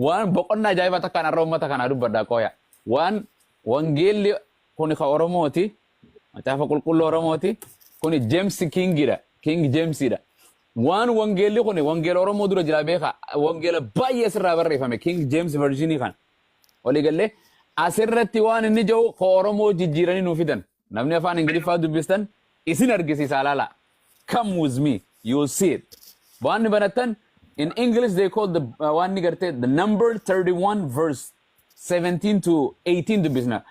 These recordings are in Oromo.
Waan boqonnaa ajaa'ibaa takkaan har'a uummata kanaa dubbadhaa qooya. Waan wangeelli kuni ka Oromooti. Macaafa qulqulluu Oromooti. Kuni James Kingidha. King Jamesidha. Waan wangeelli kuni wangeela Oromoo dura jira beeka. Wangeela baay'ee asirraa barreeffame King James Version kana. Walii gallee asirratti waan inni jedhu ka Oromoo jijjiiranii nuu fidan. Namni afaan Ingiliffaa dubbistan isin argisiisa laala. Come with me, you will see it. Waan ni banattan in English they call the waan ni gartee the number 31 verse 17 to 18 dubbisna.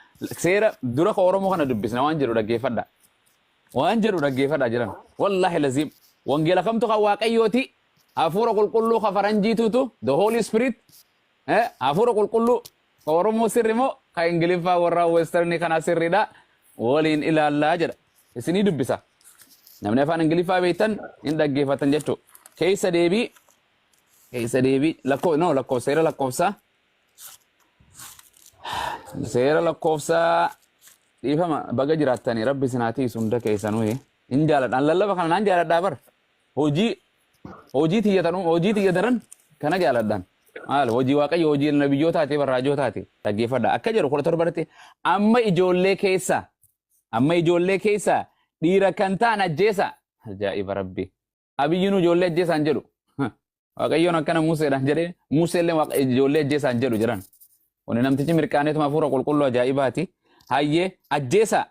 Seera dura ka Oromoo kana dubbisna waan jedhu dhaggeeffadha. Waan jedhu dhaggeeffadha jedhan. Wallaahi laziim. Wangeela kamtu kan Waaqayyooti. Hafuura qulqulluu ka faranjiitutu the Holy Spirit. Hafuura qulqulluu ka Oromoo sirri moo ka Ingiliffaa warra Western kana sirriidha. Waliin ilaallaa jedha. Isinii dubbisa. Namni afaan Ingiliffaa beektan hin dhaggeeffatan jechuudha. Keessa deebii keessa deebii lakkoo no lakkoofsa seera lakkoofsa seera lakkoofsa dhiifama baga jiraattanii rabbi isin haa tiisu hunda keessanuu hin jaaladhaan lallaba kana naan jaaladhaa bar hojii hojii tiyyatanuu hojii tiyya daran kana jaaladhaan maal hojii waaqayyo hojii nabiyyootaati barraajootaati dhaggeeffadha akka jedhu 17tti amma ijoollee keessa dhiira kan ta'an ajjeesa. Ajaa'iba rabbi, Abiyyinuu ijoollee ajjeesaan jedhu. Waaqayyoon akkana Museedhaan jedhee Museellee ijoollee ajjeesaan jedhu jedhan. Kuni namtichi mirqaaneetuma hafuura qulqulluu ajaa'ibaati. Hayyee, ajjeesa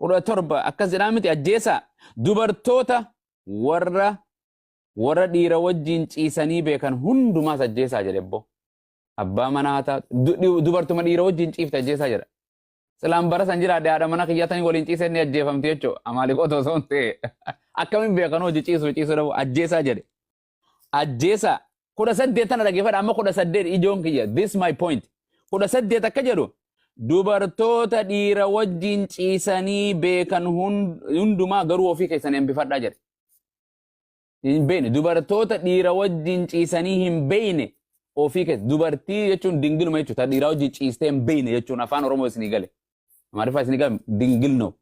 17 akkas jedhaa miti? Ajjeesa dubartoota warra dhiira wajjin ciisanii beekan hundumaas ajjeesaa jedhe ebbo. Abbaa manaa haa taatu dubartuma dhiira wajjin ciifte ajjeesaa jedha. Silaan bara san jiraadhe haadha mana kiyyatanii waliin ciisee ni ajjeefamti jechuudha. Amaaliqoota osoo hin ta'e. Akkamiin beekan hojii ciisuu ciisuu dhabu ajjeesaa jedhe. Ajjeesaa 18 tana dhaggeeffadha amma 18 ijoon kiyya, this my point. 18 akka jedhu, dubartoota dhiira wajjin ciisanii beekan hundumaa garuu ofii keessanii hambifadhaa jedhe. Hin beekne, dubartoota dhiira wajjin ciisanii hin beekne ofii keessa. Dubartii jechuun dingiluma jechuudha. Dhiira wajjin ciistee hin beekne jechuun afaan Oromoo isinii gale. Amaariffaa isinii gale dingilnoo.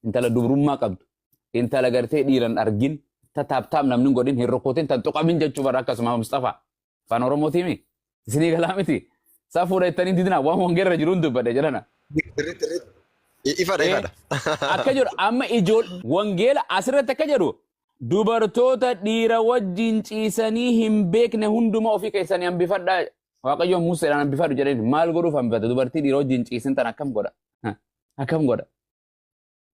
Intala dubrummaa qabdu. Intala gartee dhiiran argin. Tataaptaap namni hin godhin, hin rukutin, tan tuqamin jechuu bara akkasuma Mustafaa. Afaan Oromootiimi. Isinii galaa miti. Isaa fuudha jettanii didinaa waan wangeerra jiruun dubbadhe jedhana. Sirriitti sirriitti. Ifadha ifadha. Akka jedhu amma ijool wangeela asirratti akka jedhu, dubartoota dhiira wajjin ciisanii hin beekne hunduma ofii keessanii hambifadhaa. Waaqayyoon Museedhaan hambifadhu jedheen. Maal godhuuf hambifata? Dubartii dhiira wajjin ciisin tan akkam godha? Akkam godha?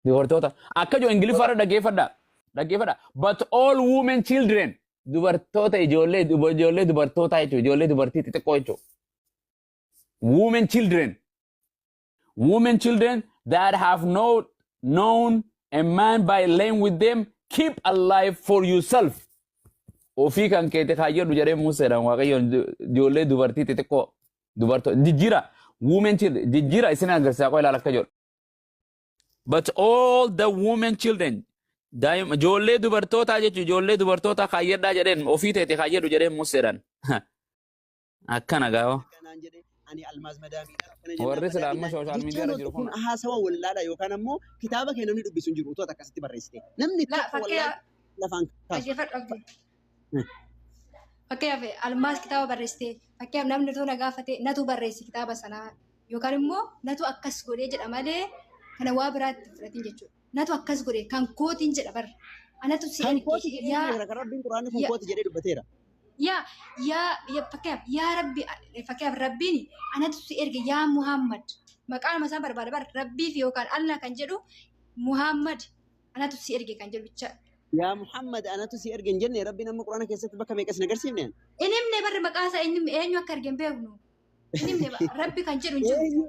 Dubartoota akka jiru Ingiliffaarra dhaggeeffadhaa. Dhaggeeffadhaa. But all women children, dubartoota ijoollee dubartootaa jechuudha. Ijoollee dubartii xixiqqoo jechuudha. Women children. Women children that have not known a man by laying with them, keep alive for yourself. Ofii kan keete kaayyadhu jedhee Museedhaan Waaqayyoon ijoollee dubartii xixiqqoo dubartoota jijjiira women children jijjiira isin agarsiisaa qoo ilaala akka jedhu. But all the women children, daa'ima ijoollee dubartootaa jechuun ijoollee dubartootaa kaayyadhaa jedheen, ofii teete kaayyadhu jedheen Museedhaan. Akkana gaafa. Kanaan jedhe ani Almaaz Madaamiidha. Akkana jennaan Warri sila amma madaamiidha. social media Jechaan irra jiru kun kun haasawa wallaadha yookaan ammoo kitaaba kee namni dubbisu hin jiru utuu ati akkasitti barreessite. Namni La tokko fakkii wallaahi lafaan kaasu. Dhaggeeffadhu abdii. Fakkeenyaaf Almaas kitaaba barreessite, fakkeenyaaf namni utuu na gaafate natu barreesse kitaaba sanaa yookaan immoo natu akkas godhee jedha malee kana waa biraatti fudhatin jechuudha. Natu akkas godhe kan kootiin jedha barra. Anatu si Kan erge kooti jedhee yaa jira kan Rabbiin Quraanni kun yaa kooti jedhee dubbateera. Yaa yaa yaa fakkeenyaaf yaa Rabbi, fakkeenyaaf Rabbiin anatu si erge yaa Muhammad, maqaan isaa barbaada bara Rabbii fi yookaan Allah kan jedhu Muhammad anatu si erge kan jedhu bicha. Yaa Muhammad anatu si erge hin jenne Rabbiin amma Quraana keessatti bakka meeqas hin agarsiifne? Inni himne barri maqaa isaa inni eenyu akka arge hin beeknu. Inni himne Rabbi kan jedhu hin jiru. Eenyu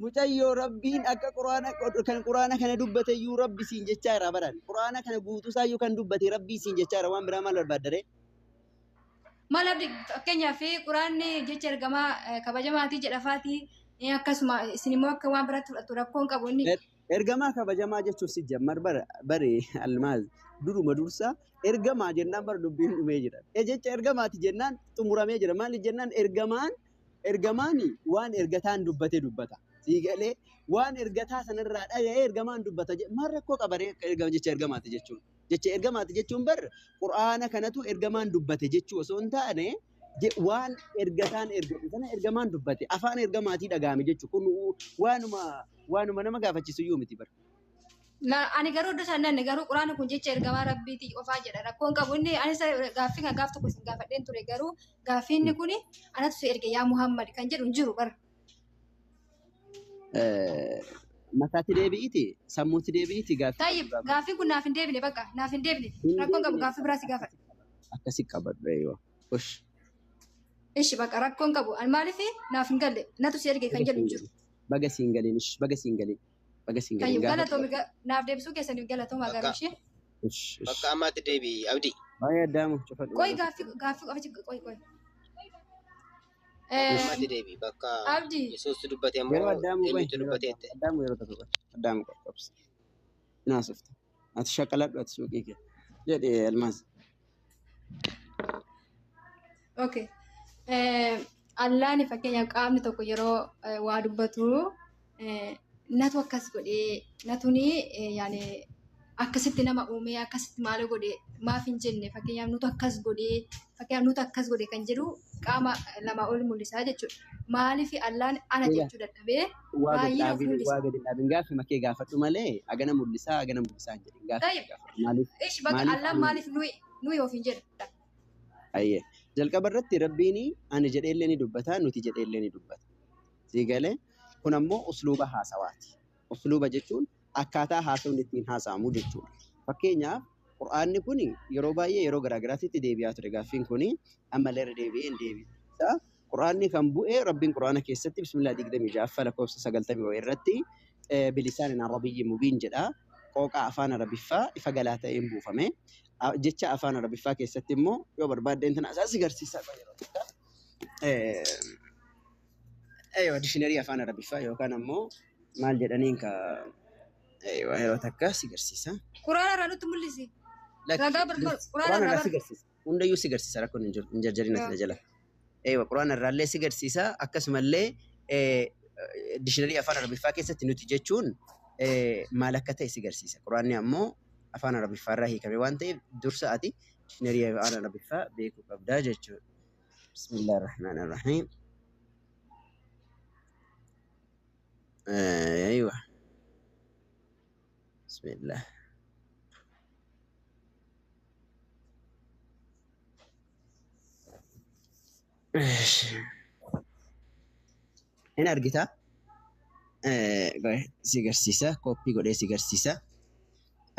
mucayyoo Rabbiin akka Quraana kan Quraana kana dubbate iyyuu Rabbi siin jechaa jira baran. Quraana kana guutuusaayyuu kan dubbate Rabbii siin jechaa jira, waan biraa maal barbaaddare? Maal abdi, fakkeenyaaf Quraanni jecha ergamaa kabajamaatii jedha faatii, akkasuma isin immoo akka waan biraatti fudhattu rakkoon qabu inni. Ergamaa kabajamaa jechuun si jammar bara bare Almaaz duruma dursa ergamaa jennaan bara dubbiin dhumee jira. E jecha ergamaati jennaan xumuramee jira. Maali jennaan ergamaan ergamaani waan ergataan dubbate dubbata. Sii galee waan ergataa sanarraa dhaga'ee ergamaan dubbata. Maal rakkoo qabaree ergama jecha ergamaati jechuun. Jecha ergamaati jechuun bar Qur'aana kanatu ergamaan dubbate jechuu osoo hin taane Waan ergataan ergate sana ergamaan dubbate afaan ergamaatii dhagahame jechuudha. Kun waanuma nama gaafachiisu iyyuu miti bara. Ani garuu iddoo isaan nanne garuu quraanni kun jecha ergamaa rabbiiti qofaa jedha. Rakkoon qabu inni ani isa gaaffii kan gaaf tokko isin gaafadheen ture garuu gaaffii inni kuni anatu si erge yaa Muhammad kan jedhu hin jiru bara. Mataatti deebi'iti sammuutti deebi'iti gaaffii Tayyib gaafadhu. Gaaffiin kun naaf hin deebine, bakka naaf hin deebine. Hin Rakkoon qabu deebine. Gaaffii biraa si gaafadha. Akkasi qabadhu eeyyoo. Ush. Ishi bakka rakkoon qabu ani maaliif naaf hin galle natu si erge kan Baga jedhu hin siin jiru. galin. Baga siin galin. Ish baga siin galin. Baga siin galin Tayyib gaafadhu. galatoomi, naaf deebisuu keessaniif galatoomaa garuu Bakka ishee. Ish ish. bakka ammaatti deebi'i Abdii. Baay'ee addaamu cufadhu. Qoy gaaffii qofa qoy qoy. Ammaatti deebi'i bakka Abdii. Yesuustu dubbate Yeroo immoo addaamu qoy. eenyutu Yeroo dubbate addaamu jette. addaamu yeroo tokko qoy. Addaamu qoy qabsi. Naasufta. Ati shaqaladhu ati suuqii kee. Jedhi Elmaas. Okay. Allaani fakkeenyaaf qaamni tokko yeroo waa dubbatu natu akkas godhee natuni yaani akkasitti nama uumee akkasitti maal godhe maaf hin jenne, fakkeenyaaf nutu akkas godhee, fakkeenyaaf nutu akkas godhe kan jedhu qaama lama ol mul'isaa jechuudha. Maaliif Allaan ana Egaa jechuu dadhabee waa gad baay'ina of dhaabin mul'isa? Waa gad hin dhaabin, gaaffii makee gaafadhu malee agana mul'isaa agana mul'isaa hin jedhin, gaaffii Tayyib kee gaafadhu. Maaliif ishi bakka maaliif Allaan ani maaliif nuyi of hin jedhu? Ayyee. Jalqaba irratti Rabbiin ani jedheellee ni dubbata, nuti jedheellee ni dubbata. Sii galee kun ammoo usluuba haasawaati. Usluuba jechuun akkaataa haasawni ittiin haasa'amu jechuudha. Fakkeenyaaf Qur'aanni kun yeroo baay'ee yeroo garaagaraatti deebi'aa ture. Gaaffiin kun ammallee irra deebi'ee hin deebi'a. Qur'aanni kan bu'e Rabbiin Qur'aana keessatti bismillah 26ffaa lakkoofsa 90 irratti بلسان عربي مبين jedha. Qooqa afaan Arabiffaa ifa galaa ta'een buufame. Jecha afaan Arabiffaa keessatti immoo yoo barbaadde tana asaasi garsiisaa yeroo tokko. Eeyyoo dictionary afaan Arabiffaa yookaan ammoo maal jedhaniin ka eeyyoo yeroo takka si garsiisa. Quraana irraa nutti mul'isi. Lakki Ragaa barbaadu quraana Quraana irraa irraa si bar. garsiisa. Hundayyuu si garsiisa, rakkoon hin jiru hin jarjarin ati na jala. Eeyyoo Quraana irraallee si garsiisa, akkasumallee dictionary afaan Arabiffaa keessatti nuti jechuun maal akka ta'e si garsiisa. Quraanni ammoo afaan Arabiffaa irraa hiikame waan ta'eef dursa ati dictionary afaan Arabiffaa beekuu qabdaa jechuudha. Bismillahir Rahmanir Rahiim. Eeyyoo. Bismillah. Hin argitaa? Si garsiisa. Copy godhee si garsiisa.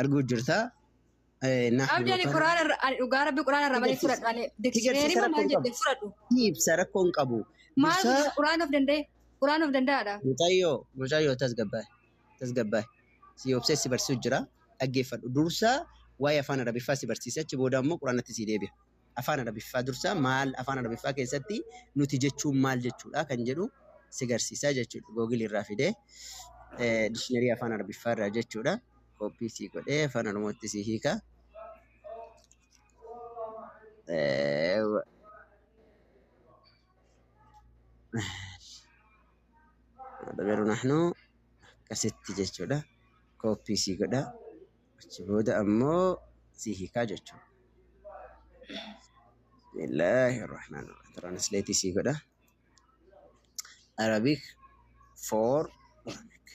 Arguu jirtaa? Nahnu Abdi ani yookaan quraana irraa ani dhugaa rabbi quraana si irraa malee garsiisa. fudhadhu ani Si dictionary garsiisa moo rakkoo maal hin qabu. jette fudhadhu. Si ibsa rakkoo hin qabu. Maal Dursa quraana of danda'e quraana of danda'aadha. Mucayyoo mucayyoo tasgabbaa'e tasgabbaa'e si obsee si barsiisu jira dhaggeeffadhu. Dursa waa'ee afaan Arabiffaa si barsiisa, achi booda ammoo quraanatti si deebi'a. Afaan Arabiffaa dursa maal afaan Arabiffaa keessatti nuti jechuun maal jechuudha kan jedhu si garsiisa jechuudha. Google irraa fidee dictionary afaan Arabiffaa irraa jechuudha. Copy si godhee afaan Oromootti si hiika. ضمير نحن akkasitti jechuudha. Copy si godha. Achi booda ammoo si hiikaa jechuudha. Bismillahi rahmaan rahim. Translate si godha. Arabic for Arabic.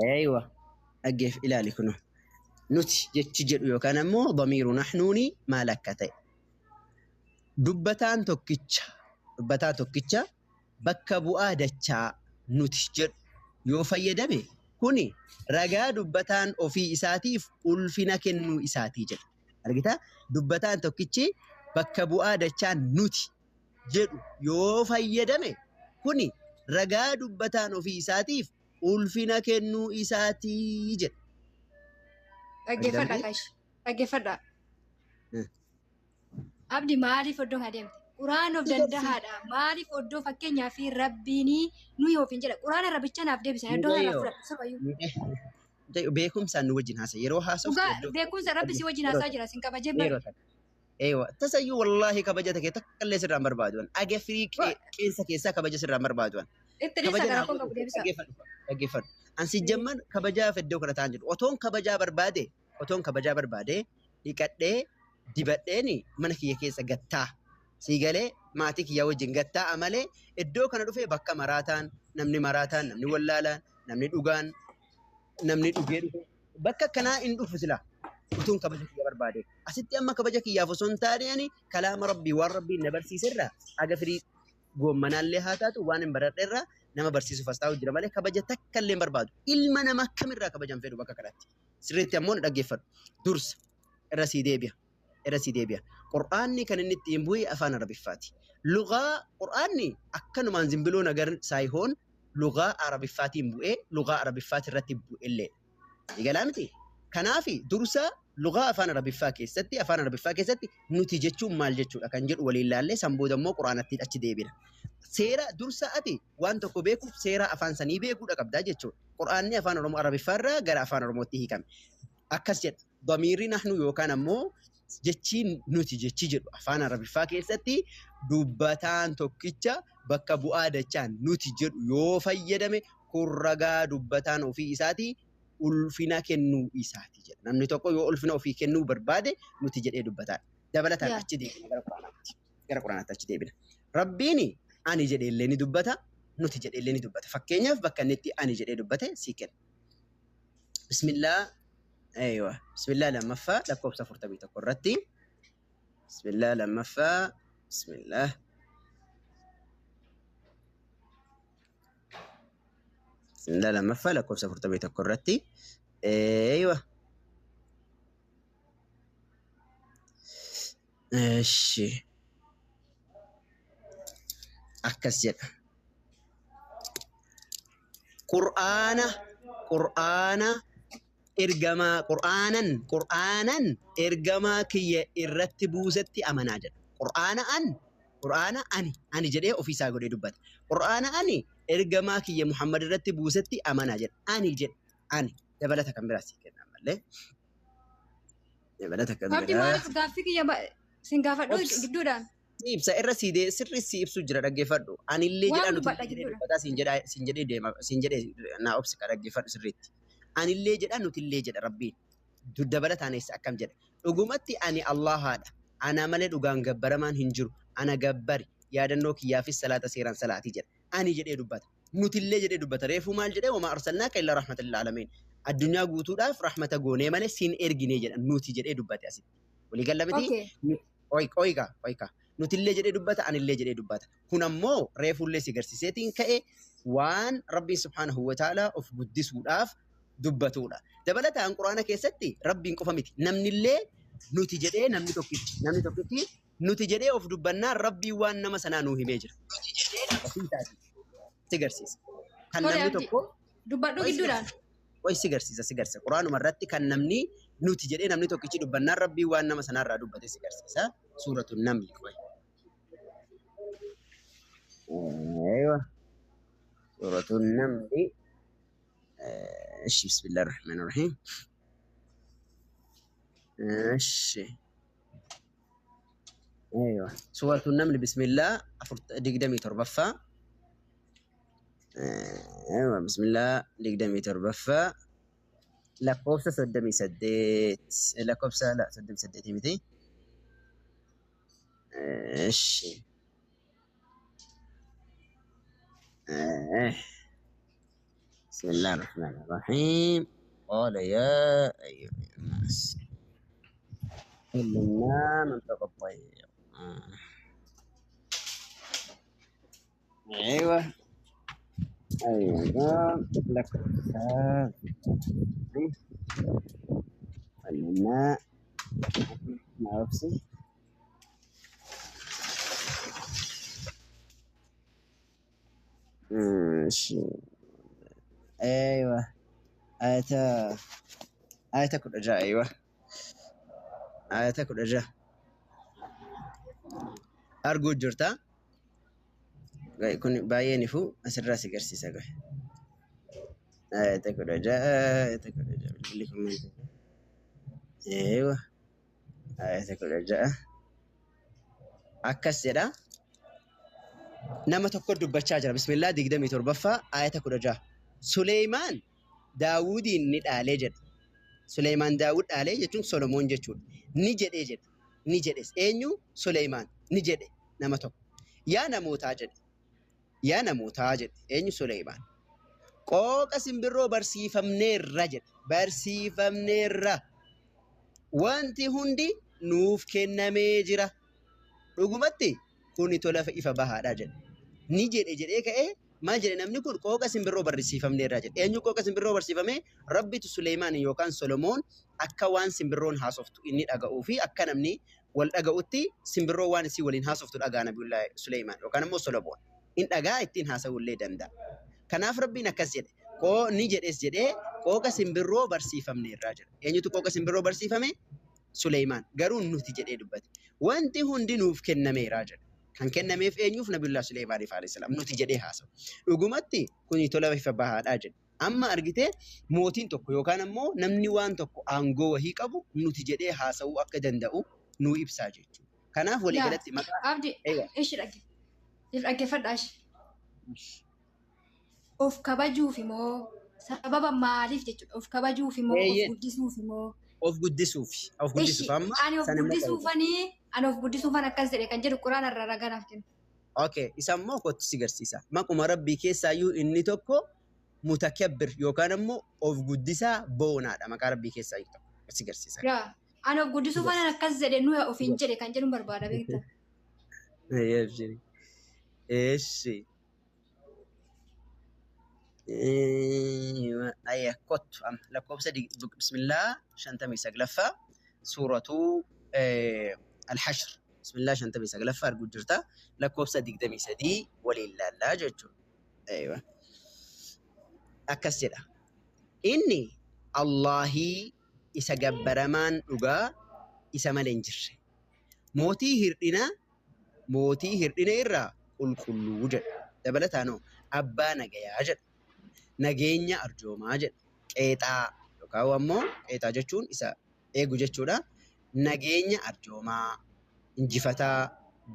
Eeywa dhaggeef ilaali kunu. Nuti jechi jedhu yookaan ammoo ضمير نحن ni maal akka ta'e. Dubbataan tokkicha bakka bu'aa dachaa nuti jedhu yoo fayyadame kuni ragaa dubbataan ofii isaatiif ulfina kennuu isaatii jedha. Argitaa? Dubbataan tokkichi bakka bu'aa dachaa nuti jedhu yoo fayyadame kuni ragaa dubbataan ofii isaatiif ulfina kennuu isaatii jedha. Dhaggeeffadha Argitamti? kaash. Dhaggeeffadha. Abdi maaliif iddoo kana deemte? Quraan of Si garsiisa. danda'aadha. Maaliif iddoo fakkeenyaa fi rabbiinii nuyi of hin jedha. Quraana rabbicha naaf deebisan iddoo kana Mucayyoo fudhadhu sirbayyuu. mucayyoo beekumsaan nu wajjin haasa. Yeroo haasoftu Dhugaa iddoo beekumsa rabbi si wajjin yeroo haasaa jira sin kabajee bar. yeroo takka. Eewa tasayyuu wallaahi kabaja takee takka illee sirraan barbaaduan. Aga firii qeensa keessaa kabaja sirraan barbaaduan. Itti dhiisa Kabaja gara naa rakkoon godhu qabu deebisa. dhaggeeffadhu dhaggeeffadhu. Ansi jamman kabajaaf iddoo kana ta'an jedhu. Otoon kabajaa barbaade dhiqadhee Dibadheeni mana kiyya keessa gattaa. Sii galee maatii kiyya wajjin gattaa malee iddoo kana dhufee bakka maraataan, namni maraataan, namni wallaalaan, namni dhugaan, namni dhugee dhufe bakka akkanaa hin dhufu sila. Utuun kabaja kiyya barbaade. Asitti amma kabaja kiyyaaf osoo hin taane ani kalaama rabbii waan rabbiin na barsiiserraa haga firii goommanaallee haa taatu waan hin baradherraa nama barsiisuuf as taa'u jira malee kabaja takka illee hin barbaadu. Ilma namaa kamirraa kabajan fedhu bakka kanatti. Sirriitti ammoo na dhaggeeffadhu. Dursa irra sii deebi'a. Irra sii deebi'a. Qur'aanni kan inni ittiin bu'e afaan Arabiffaati. Lugaa Qur'aanni akkanumaan zimbiloo nagar saayihoon lugaa Arabiffaatiin bu'ee lugaa Arabiffaati irratti bu'ellee. Eegalaa miti. Kanaafi dursa lugaa afaan Arabiffaa keessatti afaan Arabiffaa keessatti nuti jechuun maal jechuudha kan jedhu waliin laallee san booda immoo Qur'aanatti achi deebina. Seera dursa ati waan tokko beekuuf seera afaan sanii beekuudha qabdaa jechuudha. Qur'aanni afaan Oromoo Arabiffaa irraa gara afaan Oromootti hiikame. Akkas jedha. Damiirri nahnu yookaan ammoo jechi nuti jechi jedhu afaan Arabiffaa keessatti dubbataan tokkicha bakka bu'aa dachaan nuti jedhu yoo fayyadame kun ragaa dubbataan ofii isaatii ulfina kennuu isaati jedha. Namni tokko yoo ulfina ofii kennuu barbaade nuti jedhee dubbataan. Dabalataan Yaa. achi deebina gara Quraanaatti. Gara Quraanaatti achi deebina. Rabbiin ani jedhee illee ni dubbata, nuti jedhee illee ni dubbata. Fakkeenyaaf bakka inni itti ani jedhee dubbate sii kenna. Bismillaa. Aywa. Bismillaa lammaffaa lakkoofsa 41 irratti. Bismillaa lammaffaa. Bismillah. Bismillaa lammaffaa lakkoofsa 41 irratti. Aywa. Eshi. Akkas jedha. Qur'aana Qur'aana ergamaa Qur'aanan Qur'aanan ergamaa kiyya irratti buusetti amanaa jedha. Qur'aana an Qur'aana ani ani jedhee ofiisaa godhee dubbata. Qur'aana ani ergamaa kiyya Muhammad irratti buusetti amanaa jedha. Ani jedha. Ani dabalata kan biraa sii kenna ammallee. Dabalata kan Abdi biraa. maaliif gaaffii kiyya sin gaafadhu Obs. gidduudhaan? Si ibsa irra sii dee sirri si ibsu jira dhaggeeffadhu. Anillee Waan jedha nuti dubbadha jedhee gidduudha. dubbataa siin jedhaa siin jedhee deema siin jedhee naa obsi ka dhaggeeffadhu sirriitti. Anillee jedha nutillee jedha rabbiin. Dabalataan eessa akkam jedha. Dhugumatti ani Allahaadha. Ana malee dhugaan gabbaramaan hin jiru. Ana gabbari yaadannoo kiyyaafis salaata seeraan salaatii jedha. Ani jedhee dubbata. Nutillee jedhee dubbata. Reefuu maal jedhee wamaa arsalnaaka illaa rahmatan lil aalamiin. Addunyaa guutuudhaaf rahmata goonee malee siin erginee jedha. Nuti jedhee dubbate asitti. Walii galla miti? Okay. Oyika oyika. Nutillee jedhee dubbata anillee jedhee dubbata. Kun ammoo reefullee si garsiiseetiin ka'e waan Rabbiin subhaanahu wa ta'ala of guddisuudhaaf dubbatudha. Dabalataan Quraana keessatti Rabbiin qofa miti. Namnillee nuti jedhee namni tokkichi namni tokkichi nuti jedhee of dubbannaan Rabbiin waan nama sanaa nuu himee jira. Ofii isaatii si garsiisa. Kan Tole namni Abdi tokko dubbadhu Oi si gidduudhaan. garsiisa. Oi si garsiisa si garsiisa. Quraanuma irratti kan namni nuti jedhee namni tokkichi dubbannaan Rabbiin waan nama sanaarraa dubbate si garsiisa. Suuratu Namli qoy. Aywa. Suuratu Namli. እሺ ብስሚላህ ራህማን ራሂም። እሺ አይዋ ሱረቱ ነምል ቢስሚላህ 27ffaa አይዋ ቢስሚላህ 27ffaa lakkoofsa 38 lakkoofsa 38 miti. እሺ بسم الله الرحمن الرحيم قال يا أيها الناس علمنا منطق الطير. أيوة أيوة لك علمنا مع نفسي. ماشي أيوة آية آية كل رجاء. أيوة آية كل رجاء أرجو جرتا kun baay'een ifu asirraa si garsiisa gahe. Ayata 16 ayata 16 bilbilli kun maal ta'e? Eewa ayata 16 akkas jedha. Nama tokko dubbachaa jira. Bismillaa 27ffaa ayata 16. Suleymaan Daawudiin ni dhaalee jedha. Suleymaan Daawud dhaalee jechuun Solomoon jechuudha. Ni jedhee jedha. Ni jedhes eenyu? Suleymaan ni jedhe nama tokko. Yaa namootaa jedhe. Yaa namootaa jedhe eenyu? Suleymaan. Qooqa simbirroo barsiifamneerra jedhe. Barsiifamneerra. Wanti hundi nuuf kennamee jira. Dhugumatti kuni tola ifa bahaadha jedhe. Ni jedhe jedhee ka'ee maal jedhe namni kun qooqa simbirroo barsiifamneerra jedhe. Eenyu qooqa simbirroo barsiifame? Rabbitu Suleymaan yookaan Solomoon akka waan simbirroon haasoftu inni dhaga'uu fi akka namni wal dhaga'utti simbirroo waan isii waliin haasoftu dhagaa Nabiyullaa Suleymaan yookaan immoo Solomoon. In dhagaa ittiin haasa'uu illee danda'a. Kanaaf Rabbiin akkas jedhe. Qoo ni jedhes jedhee qooqa simbirroo barsiifamneerra jedha. Eenyutu qooqa simbirroo barsiifame? Suleymaan. Garuu nuti jedhee dubbate. Wanti hundi nuuf kennameera jedha. Kan kennameef eenyuuf? Nabiyullaa Suleymaaniif alayhi salaam nuti jedhee haasa'u. Dhugumatti kuni tola ifa bahaadhaa jedhe. Amma argitee mootiin tokko yookaan ammoo namni waan tokko aangoo wahii qabu nuti jedhee haasa'uu akka danda'u nuu ibsaa jechuudha. Kanaaf Yaa waliigalatti maqaa Abdi eegaa. ishi dhagge. Dhaggeeffadhaa ishi. Of kabajuuf immoo sababa maaliif jechuudha? Of kabajuuf immoo of Eeyyee guddisuuf immoo. of guddisuuf of guddisuuf Ishi amma ani of sana immoo kabaju. guddisuufanii ani of guddisuufan akkas jedhe kan jedhu quraana irraa ragaa naaf kenna. Okay, isa immoo kottu si garsiisa. Maquma Rabbii keessaayyuu inni tokko mutakabbir yookaan ammoo of guddisaa boonaadha. Maqaa Rabbii keessaayyuu tokko si garsiisa. Yaa ani of guddisuufan akkas jedhe nuya ofiin jedhe kan jedhu barbaada beektaa. Eeshi. Eeshi. Ayya kottu amma lakkoofsa bismillaa 59ffaa suuratu Al-Hashr. Bismillaa 59ffaa arguu jirta. Lakkoofsa 23 waliin laallaa jechuudha. Aywa. Akkas jedha. Inni Allaahii isa gabbaramaan dhugaa isa malee hin jirre. Mootii hirdhinaa mootii hirdhina irraa qulqulluu jedha. Dabalataanoo abbaa nagayaa jedha. Nageenya arjoomaa jedha. Qeexaa yookaan ammoo qeexaa jechuun isa eegu jechuudha. Nageenya arjoomaa, injifataa,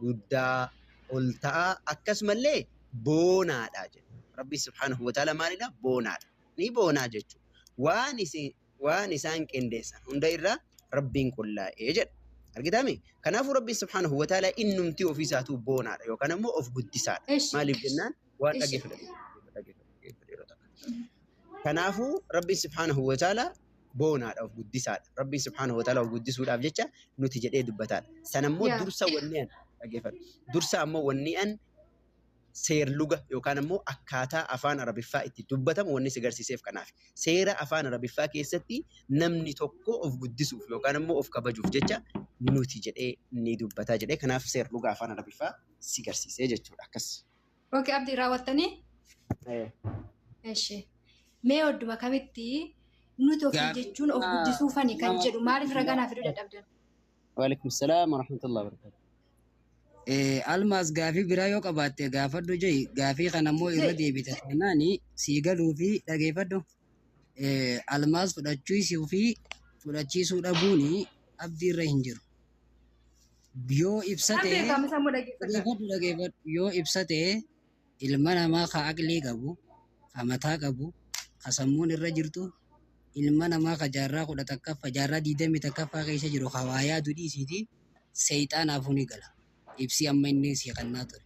guddaa, ol ta'aa akkasumallee boonaadha jedha. Rabbi subhaanahu wa ta'ala maalidha? Boonaadha. Ni boonaa jechuudha. Waan isin waan isaan qindeessan hunda irraa Rabbiin qullaa'ee jedha. Argitaami? Kanaafuu Rabbiin subhaanahu wa ta'ala innumti ofiisaatuu boonaadha yookaan ammoo of guddisaadha. Ishi Maaliif jennaan waan ishi. dhaggeeffadha. Dhaggeeffadha yeroo takka. Kanaafuu Rabbiin subhaanahu wa ta'ala boonaadha of guddisaadha. Rabbiin subhaanahu wa ta'ala of guddisuudhaaf jecha nuti jedhee dubbataadha. Sanammoo Yaa dursa wanni an dhaggeeffadha. Dursa ammoo wanni an seerluga yookaan ammoo akkaataa afaan Arabiffaa itti dubbatamu wanni si garsiiseef kanaaf. Seera afaan Arabiffaa keessatti namni tokko of guddisuuf yookaan ammoo of kabajuuf jecha nuti jedhee ni dubbataa jedhee kanaaf seerluga afaan Arabiffaa si garsiisee jechuudha akkas. Okay Abdi raawwattanii? Ishi. Mee odduma kamitti nuti ofiin Gaafii jechuun of guddisuufani kan jedhu maaliif ragaa naaf fiduu dadhabdan? Waalaikum salaam wa rahmatullahi wa barakatuh. Almaas gaafii biraa yoo qabaatte gaafadhu jehi gaafii kana immoo irra Jee deebite taanaani sii galuu fi dhageeffadhu. Almaas fudhachiisuu fi fudhachiisuu dhabuuni abdii irra hin jiru. Yoo ibsa An ta'e beekamu isa immoo dhaggeeffadha. dhageeffadhu dhageeffadhu yoo ibsa ta'e ilma namaa ka aqlii qabu, ka mataa qabu, ka sammuun irra jirtu ilma namaa ka jaarraa 11ffaa jaarraa 21ffaa keessa jiru ka waa yaadu dhiisiiti seexaanaafuu ni gala. Ibsi amma inni sii kannaa ture.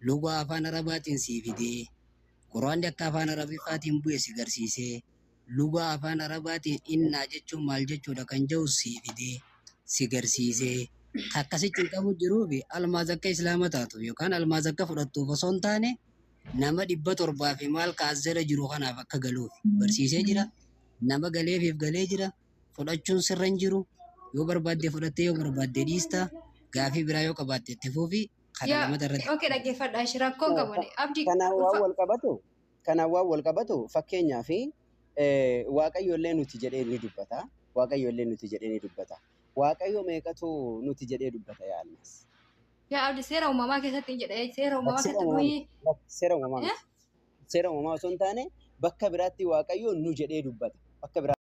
Lugaa afaan Arabaatiin sii fidee, Quraanni akka afaan Arabiffaatiin bu'e si garsiisee, lugaa afaan Arabaatiin innaa jechuun maal jechuudha kan jedhu sii fidee, si garsiisee, ka akkasitti hin qabu jiruufi almaaz akka islaama taatu yookaan almaaz akka fudhattuuf osoo hin taane nama 700 fi maal kaas jala jiru kanaaf akka galuuf barsiisee jira. Nama galeefiif galee jira. Fudhachuun sirra hin jiru. Yoo barbaadde fudhattee yoo barbaadde dhiista. Gaafii biraa yoo qabaatte itti fufi. Kana Yaa lamata irratti. okay dhaggeeffadha ishi rakkoon qabu ani. Abdi Kanaan waan ulfa wal qabatu kanaan waan wal qabatu fakkeenyaaf Waaqayyo illee nuti jedhee ni dubbata. Waaqayyo illee nuti jedhee ni dubbata. Waaqayyo meeqatu nuti jedhee dubbata yaa Almaas? Yaa Abdi seera uumamaa keessatti hin jedhe seera uumamaa Seera keessatti uumamaa nuyi miti. Seera uumamaa miti. Seera uumamaa osoo hin taane bakka biraatti Waaqayyo nu jedhee dubbata. Bakka biraatti.